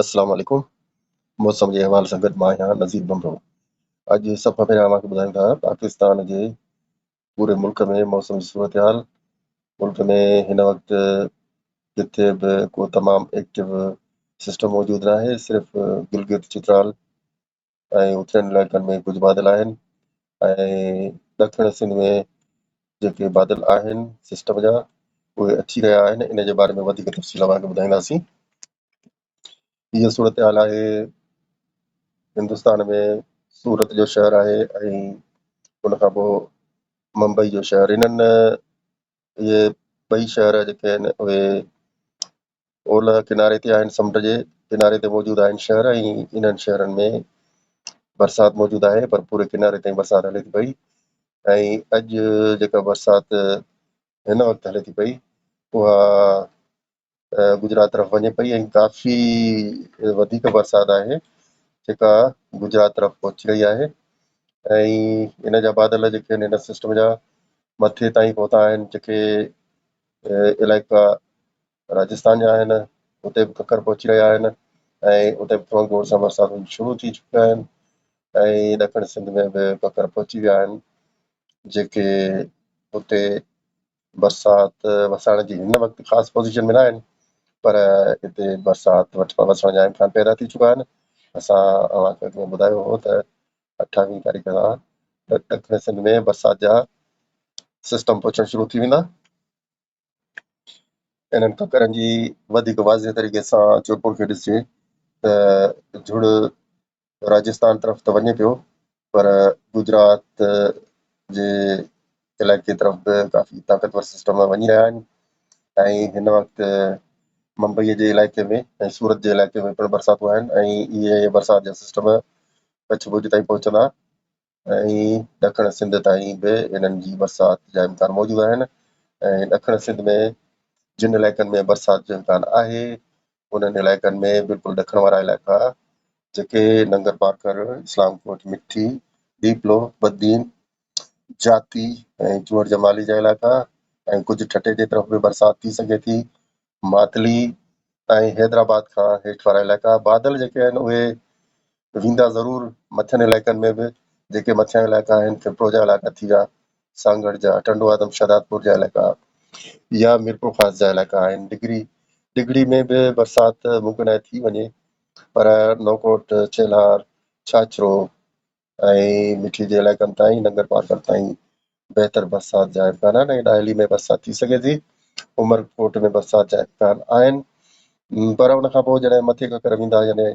السلام عليڪم موسم جي حوالي سان گڏ مان آهيان نذير ڀنڀرو. اڄ سڀ کان پهريان اوهان کي ٻڌايون ٿا پاڪستان جي پوري ملڪ ۾ موسم جي صورتحال. ملڪ ۾ هن وقت ڪٿي به ڪو تمام ايڪٽو سسٽم موجود ناهي، صرف گلگت، چترال ۽ اترين علائقن ۾ ڪجهه بادل آهن ۽ ڏکڻ سنڌ ۾ جيڪي بادل آهن سسٽم جا اهي اچي رهيا آهن. ان جي باري ۾ وڌيڪ تفصيل اوهان کي ٻڌائينداسين. هيء صورتحال آهي هندستان ۾ سورت جو شهر آهي ۽ ان کان پوء ممبئي جو شهر. انهن اهي ٻئي شهر جيڪي آهن اهي اولهه ڪناري تي آهن، سمنڊ جي ڪناري تي موجود آهن شهر ۽ انهن شهرن ۾ برسات موجود آهي پر پوري ڪناري تائين برسات هلي ٿي پئي ۽ اڄ جيڪا برسات هن وقت هلي ٿي پئي اها گجرات طرف وڃي پئي ۽ ڪافي وڌيڪ برسات آهي جيڪا گجرات طرف پهچي رهي آهي ۽ ان جا بادل جيڪي آهن هن سسٽم جا مٿي تائين پهتا آهن. جيڪي علائقا راجستان جا آهن اتي به ڪڪر پهچي رهيا آهن ۽ اتي به تمام زور سان برساتون شروع ٿي چڪيون آهن ۽ ڏکڻ سنڌ ۾ به ڪڪر پهچي ويا آهن جيڪي اتي برسات وسائڻ جي هن وقت خاص پوزيشن ۾ نه آهن پر هتي برسات وسڻ جا امڪان پيدا ٿي چڪا آهن. اسان اوهان کي اڳ ۾ ٻڌايو هو ته اٺاويهه تاريخ کان ڏکڻ سنڌ ۾ برسات جا سسٽم پهچڻ شروع ٿي ويندا. انهن ڪڪرن جي وڌيڪ واضح طريقي سان چوپڙ کي ڏسجي ته جھڙ راجستان طرف ته وڃي پيو پر گجرات جي علائقي طرف به ڪافي طاقتور سسٽم وڃي رهيا آهن ۽ هن وقت ممبئي جي علائقي ۾ ۽ سورت جي علائقي ۾ پڻ برساتون آهن ۽ اهي برسات جا سسٽم ڪڇ ڀڄ تائين پهچندا ۽ ڏکڻ سنڌ تائين به انهن جي برسات جا امڪان موجود آهن ۽ ڏکڻ سنڌ ۾ جن علائقن ۾ برسات جو امڪان آهي انهن علائقن ۾ بلڪل ڏکڻ وارا علائقا جيڪي ننگر پارڪر، اسلام ڪوٽ، مٺي، ڏيپلو، بدين، جاتي ۽ چوهڙ جمالي جا علائقا ۽ ڪجهه ٺٽي جي طرف به برسات ٿي سگهي ٿي. ماتلي ۽ حيدرآباد کان هيٺ وارا علائقا. بادل جيڪي آهن اهي ويندا ضرور مٿين علائقن ۾ به، جيڪي مٿيان علائقا آهن کپرو جا علائقا ٿي ويا، سانگهڙ جا، ٽنڊو آدم شهدادپور جا علائقا يا ميرپورخاص جا علائقا آهن. ڊگهڙي، ڊگهڙي ۾ به برسات ممڪن آهي ٿي وڃي پر نوڪوٽ، چيلهار، ڇاڇرو ۽ مٺي جي علائقن تائين، ننگر پارڪر تائين بهتر برسات جا امڪان آهن ۽ ڏاهلي ۾ برسات ٿي سگهي ٿي. عمرڪوٽ ۾ برسات جا امڪان آهن پر ان کان پوء جڏهن مٿي ڪڪر ويندا يعني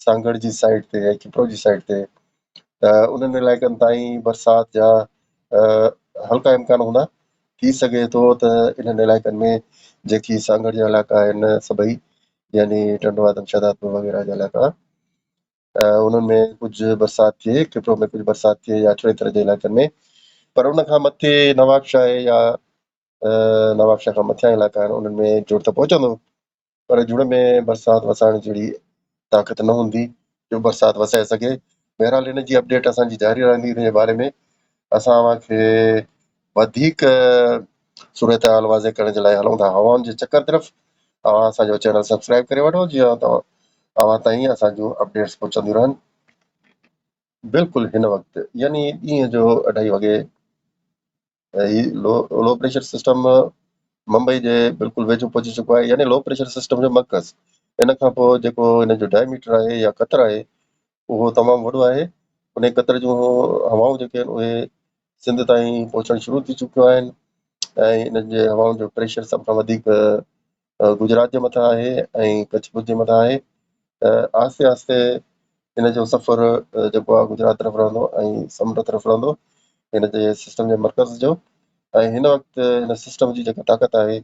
سانگهڙ جي سائيڊ تي ۽ کپرو جي سائيڊ تي ته انهن علائقن تائين برسات جا هلڪا امڪان هوندا. ٿي سگهي ٿو ته انهن علائقن ۾ جيڪي سانگهڙ جا علائقا آهن سڀئي يعني ٽنڊو آدم، شهدادپور وغيره جا علائقا انهن ۾ ڪجهه برسات ٿئي، کپرو ۾ ڪجهه برسات ٿئي يا ٽي تر جي علائقن ۾ پر ان کان مٿي نوابشاهه يا نوابشاهه کان مٿيان علائقا آهن انهن ۾ جوڙ ته پهچندو پر جوڙ ۾ برسات وسائڻ جهڙي طاقت نه هوندي جو برسات وسائي سگهي. بهرحال ان جي اپڊيٽ اسان جي جاري رهندي. ان جي باري ۾ اسان اوهان کي وڌيڪ صورتحال واضح ڪرڻ جي لاء هلون ٿا هوائن جي چڪر طرف. اوهان اسان جو چينل سبسڪرائب ڪري وٺو جيئن اوهان تائين اسان جون اپڊيٽس پهچنديون رهن. بلڪل هن وقت يعني ڏينهن جو اڍائي وڳي هي لو پريشر سسٽم ممبئي جي بلڪل ويجهو پهچي چڪو آهي، يعني لو پريشر سسٽم جو مرڪز. ان کان پوء جيڪو هن جو ڊائميٽر آهي يا قطر آهي اهو تمام وڏو آهي. ان قطر جون هوائون جيڪي آهن اهي سنڌ تائين پهچڻ شروع ٿي چڪيون آهن ۽ انهن جي هوائن جو پريشر سڀ کان وڌيڪ گجرات جي مٿان آهي ۽ ڪڇ ڀڄ جي مٿان آهي ته آهستي آهستي ان جو سفر جيڪو آهي گجرات طرف رهندو ۽ سمنڊ طرف رهندو هن جي سسٽم جي مرڪز جو. ۽ هن وقت هن سسٽم جي جيڪا طاقت آهي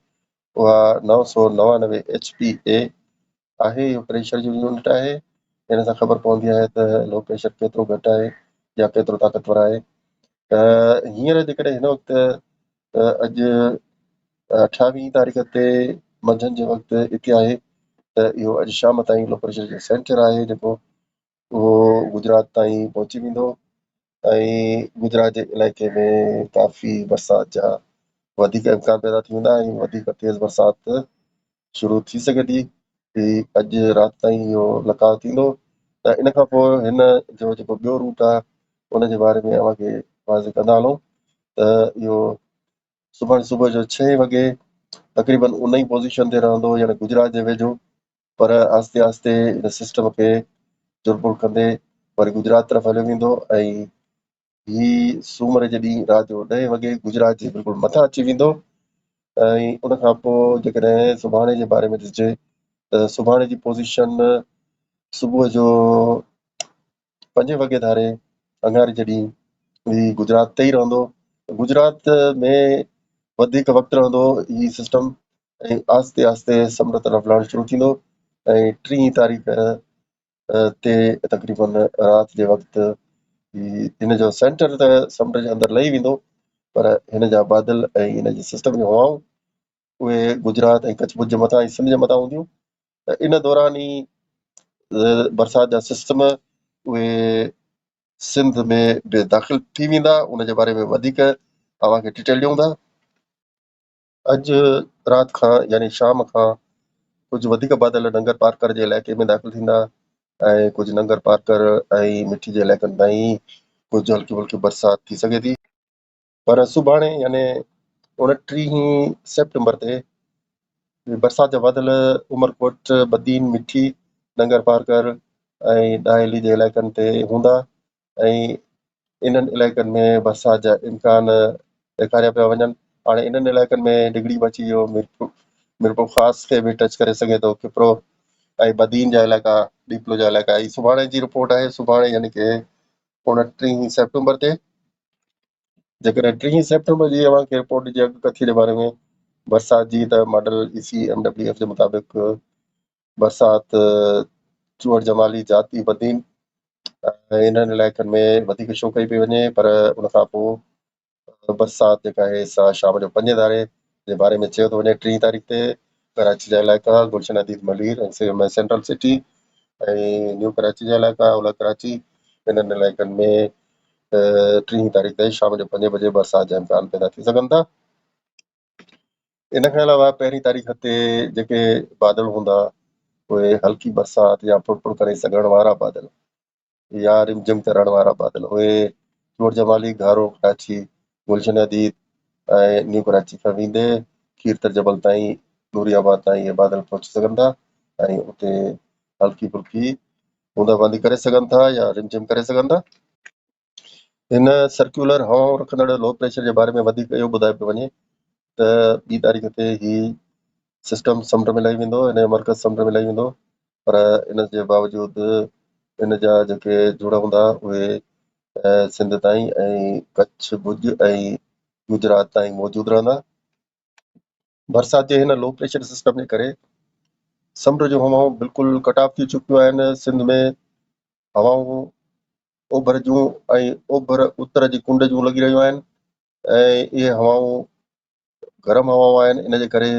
اها 999 ايڇ پي اي آهي. اهو پريشر جو يونٽ آهي. ان سان خبر پوندي آهي ته لو پريشر ڪيترو گهٽ آهي يا ڪيترو طاقتور آهي. ته هينئر جيڪڏهن هن وقت اڄ اٺاويهين تاريخ تي منجهند جي وقت اتي آهي ته اهو اڄ شام تائين لو پريشر جو سينٽر آهي جيڪو اهو گجرات تائين پهچي ويندو ۽ گجرات جي علائقي ۾ ڪافي برسات جا وڌيڪ امڪان پيدا ٿي ويندا ۽ وڌيڪ تيز برسات شروع ٿي سگهي ٿي. هي اڄ رات تائين اهو لقاء ٿيندو ته ان کان پوء هن جو جيڪو ٻيو روٽ آهي ان جي باري ۾ اوهان کي واضح ڪندا هلون ته اهو سڀاڻي صبح جو ڇهين وڳي تقريبن ان ئي پوزيشن تي رهندو يعني گجرات جي ويجهو، پر آهستي آهستي ان سسٽم کي چرپر ڪندي وري گجرات طرف هليو ويندو ۽ هي سومر جي ڏينهن رات جو ڏهين وڳي گجرات جي بلڪل مٿان اچي ويندو ۽ ان کان پوء جيڪڏهن سڀاڻي جي باري ۾ ڏسجي ته سڀاڻي جي پوزيشن صبح جو پنجين وڳي ڌاري اڱاري جي ڏينهن هي گجرات تي ئي رهندو. گجرات ۾ وڌيڪ وقت رهندو هي سسٽم ۽ آهستي آهستي سمنڊ طرف لهڻ شروع ٿيندو ۽ ٽيهين تاريخ تي تقريبن رات جي وقت هن جو سينٽر ته سمنڊ جي اندر لهي ويندو، پر هن جا بادل ۽ هن جي سسٽم جون هوائون اهي گجرات ۽ ڪڇ ڀڄ جي مٿان ۽ سنڌ جي مٿان هونديون ته ان دوران ئي برسات جا سسٽم اهي سنڌ ۾ به داخل ٿي ويندا. ان جي باري ۾ وڌيڪ اوهان کي ڊيٽيل ڏيون ٿا. اڄ رات کان يعني شام کان ڪجهه وڌيڪ بادل ننگر پارڪر جي علائقي ۾ داخل ٿيندا ۽ ڪجهه ننگر پارڪر ۽ مٺي جي علائقن تائين ڪجهه هلڪي ڦلڪي برسات ٿي سگهي ٿي. پر سڀاڻي يعني 29 سيپٽمبر تي برسات جا بادل عمرڪوٽ، بدين، مٺي، ننگر پارڪر ۽ ڏاهلي جي علائقن تي هوندا ۽ انهن علائقن ۾ برسات جا امڪان ڏيکاريا پيا وڃن. هاڻي انهن علائقن ۾ ڊگهڙي به اچي ويو، ميرپورخاص کي به ٽچ ڪري سگهي ٿو، کپرو ۽ بدين جا علائقا، ڏيپلو جا علائقا. هي سڀاڻي جي رپورٽ آهي، سڀاڻي يعني ڪي 29 سيپٽمبر تي. جيڪڏهن 30 سيپٽمبر جي اوهان کي رپورٽ ڏجي اڳڪٿي جي باري ۾ برسات جي ته model E C M W F جي مطابق برسات چوهڙ جمالي، جاتي، بدين ۽ انهن علائقن ۾ وڌيڪ شو ڪئي پئي وڃي، پر ان کان پوء برسات جيڪا آهي سا شام جو پنجين ڌاري جي باري ۾ چيو ٿو وڃي. 30 تاريخ تي ڪراچي جا علائقا، گلشن حديد، ملير ۽ سينٽرل سٽي ۽ نيو ڪراچي جا علائقا، اولهه ڪراچي، انهن علائقن ۾ 30 تاريخ تي شام جو پنجين بجي برسات جا امڪان پيدا ٿي سگهن ٿا. ان کان علاوه پهرين تاريخ تي جيڪي بادل هوندا اهي هلڪي برسات يا پڙ پڙ ڪري سگهڻ وارا بادل يا رم جھم ڪرڻ وارا بادل اهي چوڙ جمالي، گهارو، ڪراچي، گلشن حديد ۽ نيو ڪراچي کان ويندي کيرٿر جبل تائين، نوري آباد تائين اهي بادل پهچي سگهن ٿا ۽ اتي هلڪي ڦلڪي بوندا باندي ڪري سگهن ٿا يا رم جھم ڪري سگهن ٿا. هن سرڪيولر هوائون رکندڙ لو پريشر جي باري ۾ وڌيڪ اهو ٻڌايو پيو وڃي ته ٻي تاريخ تي هي سسٽم سمنڊ ۾ لهي ويندو، هن جو مرڪز سمنڊ ۾ لهي ويندو، پر ان جي باوجود ان جا جيڪي جوڙ هوندا اهي سنڌ تائين ۽ ڪڇ ڀڄ ۽ گجرات تائين موجود رهندا. برسات جي هن لو پريشر سسٽم جي ڪري سمنڊ جون هوائون بلڪل ڪٽ آف ٿي چڪيون آهن. سنڌ ۾ هوائون اوڀر جون ۽ اوڀر اتر جي ڪنڊ جون لڳي رهيون آهن ۽ اهي هوائون گرم هوائون آهن، ان جي ڪري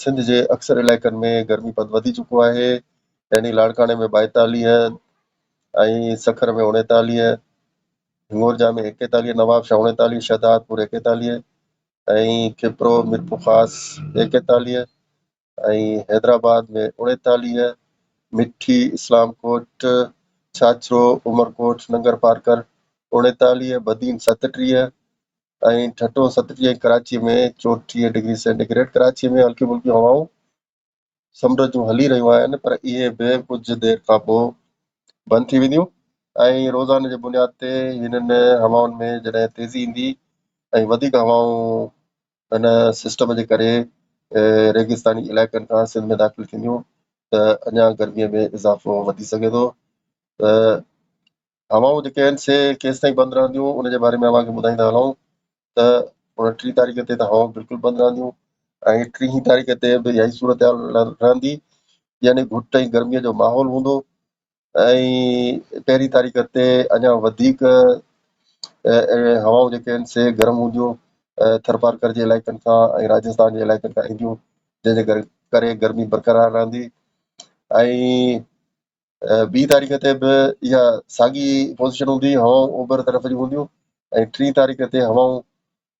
سنڌ جي اڪثر علائقن ۾ گرمي پد وڌي چڪو آهي. يعني لاڙڪاڻي ۾ 42 ۽ Sukkur ۾ 39، Hingorja ۾ 41، Nawabshah 39، Shahdadpur 41 ۽ Khipro Mirpurkhas 41 ۽ Hyderabad ۾ 39، Mithi, Islamkot, Chachro, Umerkot, Nagarparkar 39، Badin 37 ۽ Thatta 37 ۽ Karachi ۾ 34 degree centigrade. Karachi ۾ هلڪيون ڦلڪيون هوائون سمنڊ جون هلي رهيون آهن، پر اهي به ڪجهه دير کان پوء بند ٿي وينديون ۽ روزاني جي بنياد تي هنن هوائن ۾ جڏهن تيزي ايندي ۽ وڌيڪ هوائون هن سسٽم جي ڪري ريگستاني علائقن کان سنڌ ۾ داخل ٿينديون ته اڃا گرمي ۾ اضافو وڌي سگهي ٿو. ته هوائون جيڪي آهن سي ڪيستائين بند رهنديون ان جي باري ۾ اوهان کي ٻڌائيندا هلون ته 29 تاريخ تي ته هوائون بلڪل بند رهنديون ۽ 30 تاريخ تي به اها ئي صورتحال رهندي، يعني گهٽ ۽ گرمي جو ماحول هوندو ۽ پهرين تاريخ تي اڃا وڌيڪ هوائون جيڪي آهن سي گرم هونديون، ٿرپارڪر جي علائقن کان ۽ راجستان جي علائقن کان اينديون، جنهن جي ڪري گرمي برقرار رهندي ۽ ٻي تاريخ تي به اها ساڳي پوزيشن هوندي، هوائون اوڀر طرف جون هونديون ۽ ٽين تاريخ تي هوائون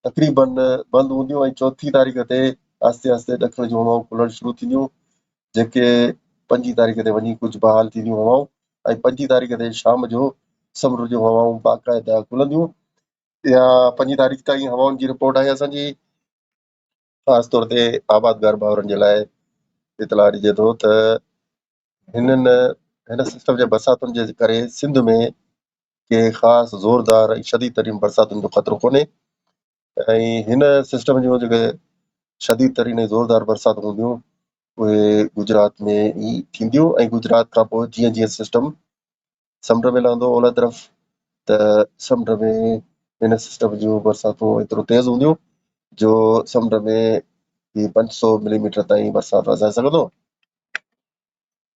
تقريبن بند هونديون ۽ چوٿين تاريخ تي آهستي آهستي ڏکڻ جون هوائون کلڻ شروع ٿينديون، جيڪي پنجين تاريخ تي وڃي ڪجهه بحال ٿينديون هوائون ۽ پنجين تاريخ تي شام جو سمنڊ جون هوائون باقاعده کلنديون. اها پنجين تاريخ تائين هوائن جي رپورٽ آهي اسان جي. خاص طور تي آبادگار ڀائرن جي لاء اطلاع ڏجي ٿو ته هنن هن سسٽم جي برساتن جي ڪري سنڌ ۾ ڪي خاص زوردار ۽ شديد ترين برساتن جو خطرو ڪونهي ۽ هن سسٽم جون جيڪي شديد ترين ۽ زوردار برساتون هونديون اهي گجرات ۾ ئي ٿينديون ۽ گجرات کان پوء جيئن جيئن سسٽم سمنڊ ۾ لهندو اولهه طرف ته سمنڊ ۾ هن سسٽم جون برساتون ايترو تيز هونديون جو سمنڊ ۾ هي 500 ملي ميٽر تائين برسات وسائي سگهندو.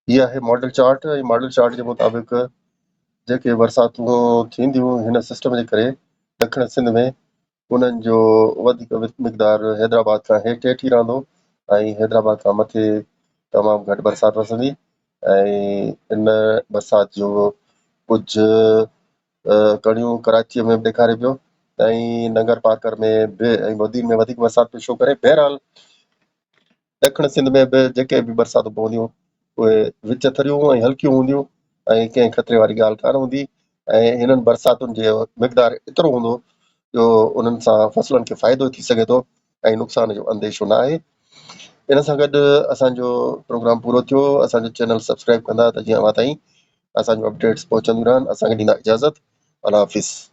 هي آهي ماڊل چارٽ ۽ ماڊل چارٽ جي مطابق جيڪي برساتون ٿينديون هن سسٽم جي ڪري ڏکڻ سنڌ ۾ انهن جو وڌيڪ مقدار حيدرآباد کان هيٺ هيٺ ئي رهندو ۽ حيدرآباد کان مٿي تمام گهٽ برسات وسندي ۽ ان برسات جو ڪجهه ڪڻيون ڪراچيء ۾ به ڏيکاري پيو ۽ ننگر پارڪر ۾ به ۽ بدين ۾ وڌيڪ برسات پيو شو ڪري. بهرحال ڏکڻ سنڌ ۾ به جيڪي به برساتون پونديون اهي وچ ٿريون ۽ هلڪيون هونديون ۽ ڪنهن خطري واري ڳالهه ڪانه هوندي ۽ هنن برساتن جو مقدار ايترو هوندو جو انهن سان فصلن کي فائدو ٿي سگهي ٿو ۽ نقصان جو انديشو نه آهي. ان سان گڏ اسان جو پروگرام پورو ٿيو. اسان جو چينل سبسڪرائب ڪندا ته جيئن اوهان تائين اسان جون اپڊيٽس پهچنديون رهن. اسان کي ڏيندا اجازت. الله حافظ.